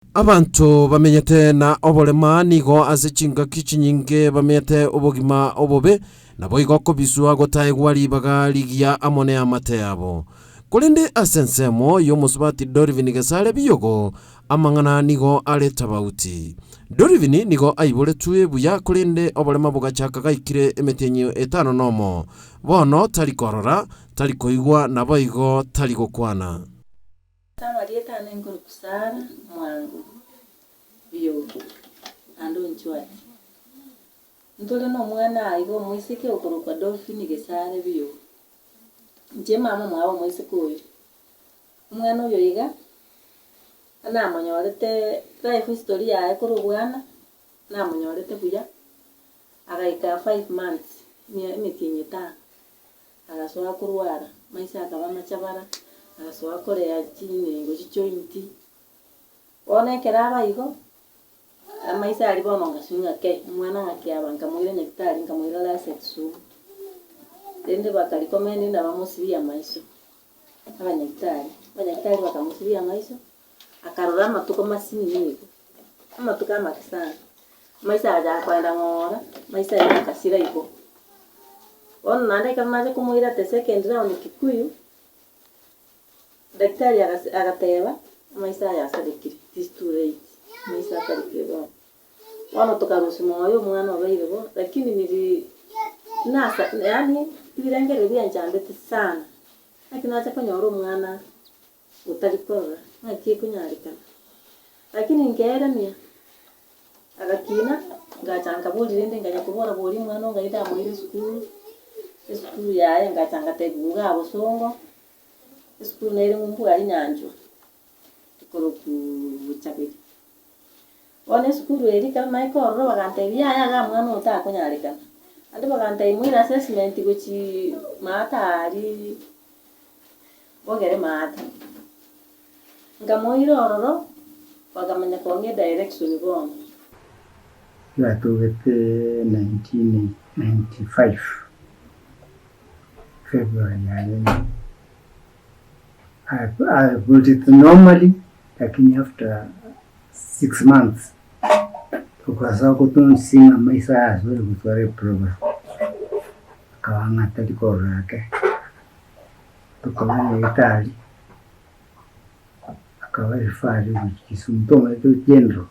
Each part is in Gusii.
Abanto bamenyete na oborema nigo ase chingaki chinyinge bamenyete obogima obobe, naboigo kobiswa gotaegwa ribaga rigiya amo neamate yabo. Korende ase ensemo y'omosubati Dorivini Gesare Biyogo, amang'ana nigo are tabauti. Dorivini nigo aiboretwe buya korende oborema bogachaka gaikire emetienyi etano nomo. Bono tari korora, tari koigwa naboigo tari gokwana. Ase amarieta ane nkorokwa Sara mwango Biogo, naende onchwati. Ntore nomwana aiga omoiseke okorokwa Dolphine Gesare Biogo. Inche mama omwabo omoiseke oyo. Omwana oyo iga, namonyorete life history yaye korwa obwana, namonyorete buya, agaika five months, emetienyi etano. Agasoa korwara, maiso akaba amachabara, agasoa korea chinengo chichointi. Bono ekero aba igo, amaiso aria bono ngasung'a ng'a kei, omwana ng'aki aba, nkamoira nyagetari nkamoira Lasa Kisumu. Rende bakarecommend ng'a bamosibie amaiso, abanyagitari, abanyagitari bakamosibia amaiso, akarora amatuko masinini igo, amatuko amake sana. Amaiso agachaka kogenda ng'ora, amaiso aye agasira igo. Bono naende ekero nacha komoira the second round Kikuyu, daktari agase agateba, amaiso aya asarekire, it is too late, amaiso asarekire bono. Bono tokarusia moyo omwana obeire bo, lakini niri nasa yaani ebirengererio bianchandete sana, naki nacha konyora omwana otari korora ng'aki ekonyarekana. Lakini nkeremia, agakina, ngacha nkaboria rende nkanya kobora boria omwana onga indamoire esukuru, esukuru yaye ngacha ngatebiwa iga bosongo, esukuru nere ng'umbu aria nyanchwa, ekorokwuuu bochaberi. Bono esukuru eria ekero naika ororo bagantebia yaya igaa mwana oyo takonyarekana, naende bagantebia moire assessment gochiiii maate aria. Bogere maate. Nkamoira ororo, bakamanya kong'a edirection bono. Yatogete 1995 February yarenge. I, I put it normally lakini after 6 months tukasa kutunsinga amaiso aya asore gotwara eproblem akaba ng'a tari korora ake. Tokaba nyagetari, akaba referred gochia Kisumu, tomanyete general,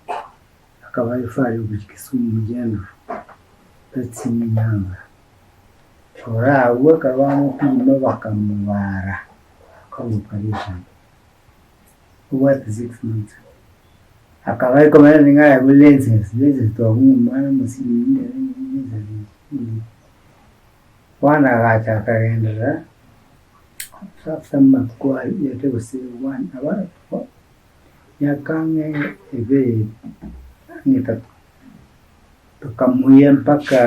akaba referred gochia Kisumu general, that's in Nyanza. Korwa abwo ekero bamopima bakamobara, akora operation, obwate 6 months. Akaba ekomanya nigo aegwe lenses, lenses twabuna omwana omosinini lenses Bono agacha akagenderera ase amatuko aye gose one emiaka ang'e ebere ang'e etato, tokamoira mpaka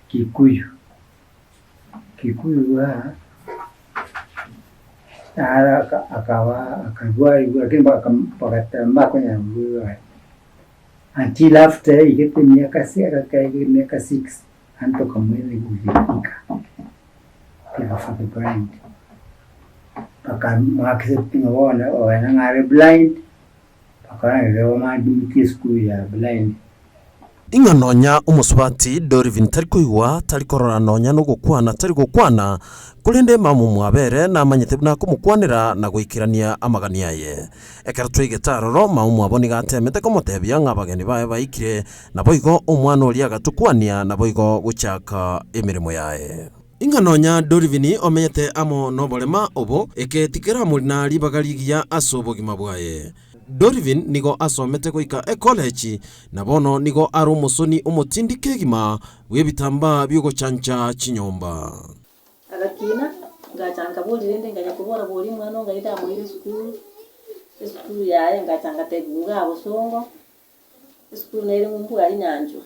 Kikuyu, Kikuyu igaa naro akaba akarwariwa lakini bagateba mbakonyara korwariwa until after aigete emiaka emiaka six. Naende tokamoira goika for the blind, bakamoa accept ng'a bono oyo ng'a are blind, bakora ng'a bamwadmit esukuru ya blind. Ing'a nonya omosubati Dorivin tari koigwa, tari korora nonya nogokwana tari gokwana, korende mama omwabo ere namanyete buna akomokwanera na goikerania amagani aye. Ekero twaigete aroro, mama omwabo nigo ateemete komotebia ng'a abageni baye baikire, Naboigo omwana oria agatukwania, naboigo gochaka emeremo yaye. Ing'a nonya Dorivini omenyete amo noborema obo, eke tikeramorina ribaga rigiya ase obogima bwaye. Dorivin nigo asomete goika ekolechi, na bono nigo are omosoni omotindi kegima bw'ebitambaa bi'ogochancha chinyomba. Agakina, ngacha nkaboria rende nkanya kobora boria omwana onga indamoire esukuru, esukuru yaye ngacha ngatebiwa igaa bosongo. Esukuru nere ng'umbu aria Nyanchwa,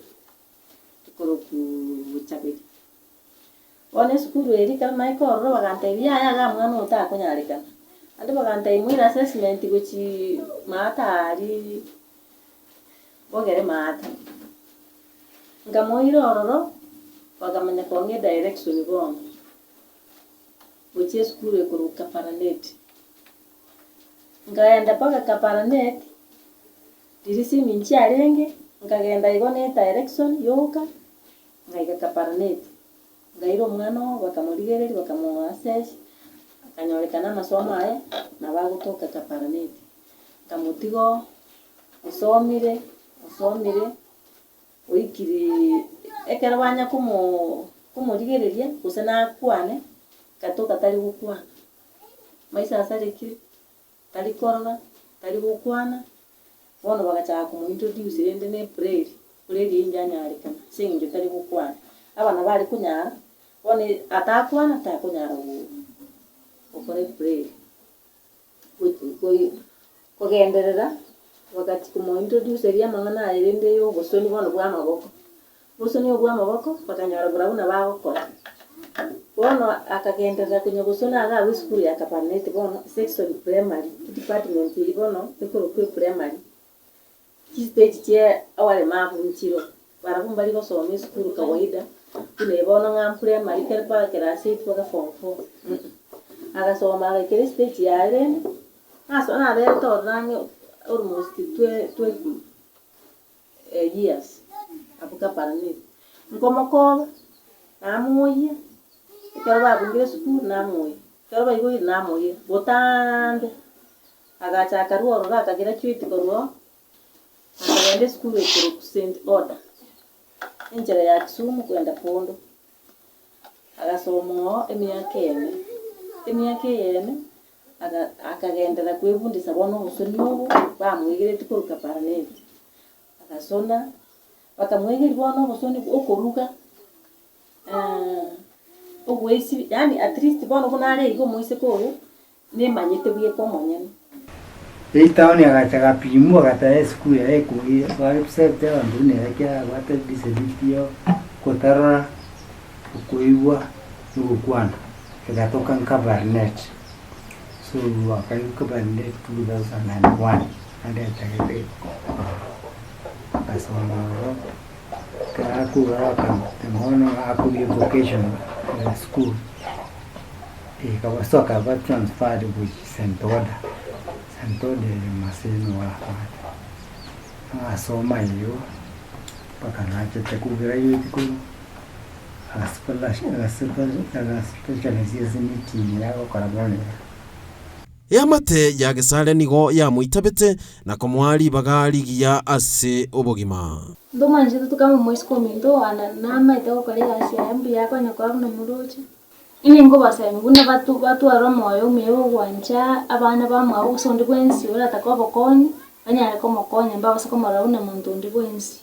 ekorokwa Bochaberi. Bono esukuru eria ekero naika ororo bagantebia yaya igaa mwana oyo takonyarekana. Naende bagantebia moire assessment gochii maate aria bogere maate. Nkamoira ororo, bakamanya kong'a edirection bono, gochia esukuru ekorokwa Kabarnet. Nkaenda mpaka Kabarnet. Riria simi nchiarenge, nkagenda igo na edirection yoka, ngaika Kabarnet, nkaira omwana oo bakamorigereria bakamoassess, akanyorekana amasomo aye nabo agotoka Kabarnet. Nkamotiga oo, osomire, osomire, oikireee ekero banya komoo komorigereria gose nakwane, gatoka tari gokwana, maiso asarekire. Tari korora, tari gokwana, bono bagachaka komointroduce rende ne epreri, preri eyio inyanyarekana ase eng'encho tari gokwana. Abana bare konyara, bono atakwana takonyara gokora epreri. Kogenderera, bagachia komointroduce eria amang'ana aye rende ya obosoni bono bwa amaboko. Obosoni obwo bwa amaboko, bakanyora barabwo nabo bagokora. Bono akagenderera konya gosona iga agwo esukuru ya Kabarnet bono, section primary, edepartment eyio bono ekorokwa eprimary, chistage chia abaremabu nchiroo, barabwo mbari gosoma esukuru kawaida, buna eye bono ng'a primary kere mpaka class eight mpaka form four Agasoma agaikera estage yaye rende, naso naberete ororo ang'e almost 12 years abwo Kabarnet. Nkomokoba, namoyia, ekero babungire esukuru namoyia, ekero baigoire namoyia, botaambe agacha akarwa ororo akagraduate korwa oo, akagenda esukuru ekorokwa St. Oda, enchera ya Kisumu kwenda Bondo. Agasoma oo emiaka ene, emiaka eye ene, akagenderera kwebundisa bono obosoni obo, bamoigeretie korwa Kabarnet. Agasona, bakamwegeria bono obosoni okoruga, ogoesibia yaani at least bono buna are iga omoiseke oyo, nemanyete bweka omonyene. Etown agacha agapimwa agateba esukuru yaye ekoire baaccept abanto buna ere ekiagera abwate disability ya okotarora, okoigwa, na ogokwana, egatoka nkabarnet. So akaigwa kabarnet 2001 naende achagete agasoma ororo, ekero akure akamotema bono akoria vocational school. Ekaba so akaba transferred gochia St. Oda, St. Oda ere Maseno agocha, agasoma eyio mpaka nachete kograduate korwa, agaspecialise ase knitting yagokora bono iga. Eamate ya Gesare nigo yamoitabete na komoa ribaga rigiya ase obogima. Ntomwanchete tokama omoiseke ominto oane namaete gokora egasi yaye mbuya akonya koba buna moroche. Inwe nkobasemia buna batware omoyo omuya bw'ogwancha abana bamwabo gose onde bwensi oratake obokonyi, banyare komokonya mbabase komorora buna monto onde bwensi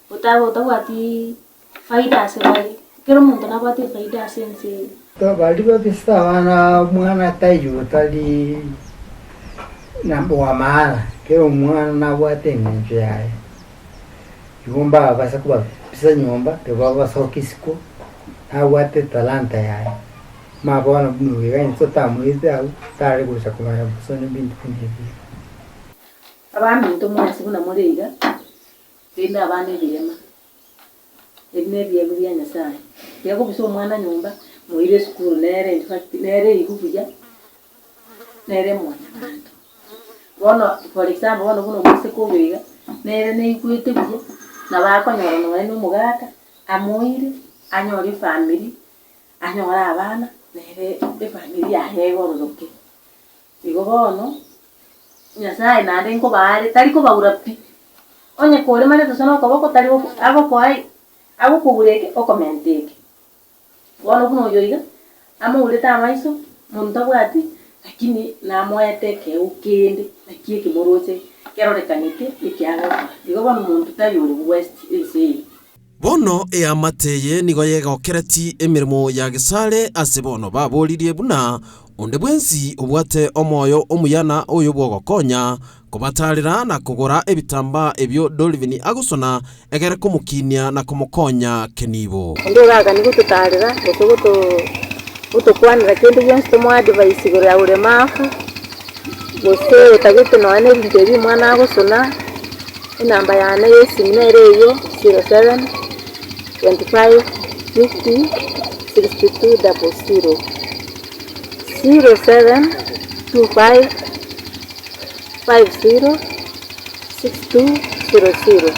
otabwati faida ase bare. Kera omonto nabwate efaida ase ense eye. Baria babisete abana omwana taiyo otari wa maana, kera omwana nabwate eng'encho yaye. Igo mbabase kobabisa nyomba, tibabasokia isiko, nabwate etalanta yaye. Mama bono buna oyo iga inse otamoete agwo, tare gocha komanya bosa onye binto buna ebi iga. Abaminto mwensi buna more iga, rende abana ebirema, ebi nebiegwa bia Nyasaye. Tiga kobisa omwana nyomba, moire esukuru nere in fact nere eywo buya, nere mwanyabanto. Bono for example bono buna omoiseke oyo iga, nere naigwete buya, nabo akonyora nonye na omogaka, amoire, anyore efamiri, anyore abana, nere efamiri yaye egororoke. Igo bono, Nyasaye naende nkobaare, tari kobaura pi, onye koremarete gose na okoboko tari agokoa agokogura eke okomenta eke. Bono buna oyo iga, amourete amaiso, monto tabwati, lakini namoete ekeegwa kende, naki eke moroche kerorekanete ekiagokora. Igo bono monto tari ore waste ense eye. Bono eamate eye nigo yegokereti emeremo ya gesare ase bono baboririe buna onde bwensi obwate omoyo omuya na oyo bw'ogokonya Kobatarera na kogora ebitambaa ebio Dolivini agosona, egere komokinia na komokonya kenibo. Onde oraganie gototaarera, gose gotokwanera kende gionsi tomoadvise igoro ya ulemavu, gose otagete nonya na ebinto ebi omwana agosona, enamba yane ya esimu nere eyio, 07 25 50 62 00, 07 25. 50 6200.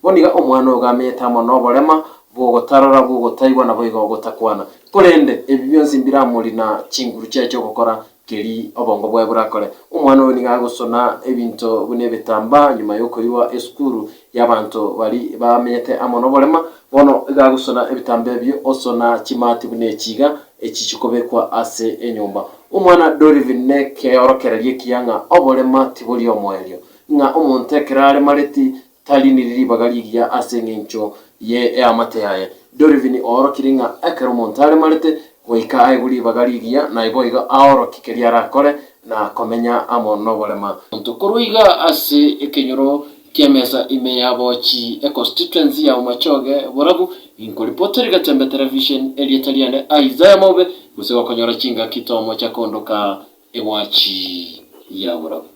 Bono iga omwana oyo gamenyete amo noborema bw'ogotarora, bw'ogotaigwa, naboigo ogotakwana. Korende ebi bionsi mbiramori na chinguru chiaye chi'ogokora keri obongo bwaye borakore. Omwana oyo nigo agosona ebinto buna ebitambaa nyuma y'okoirwa esukuru y'abanto baria bamenyete amo noborema. Bono iga agosona ebitambaa ebio, osona chimati buna echi iga, echi chikobekwa ase enyomba. Omwana Dorivin nekeorokererio ekiya ng'a oborema tibori omoerio, ng'a omonto ekero aremareti Tari niri ribaga rigiya ase engencho ye eamate yaye. Dorivini oorokirie ng'a ekero omonto aremarete, goika aegwe ribaga rigiya, na boigo aorokie keria arakore na komenya amo noborema. Korwa iga ase ekenyoro ki'emesa ime ya Bochi econstituency ya Bomachoge Borabu, inkoripoteri Gatembe Television, erieta riane Isaiah Maube, gose gokonyora chingaki tomocha kondoka egwachi ya Borabu.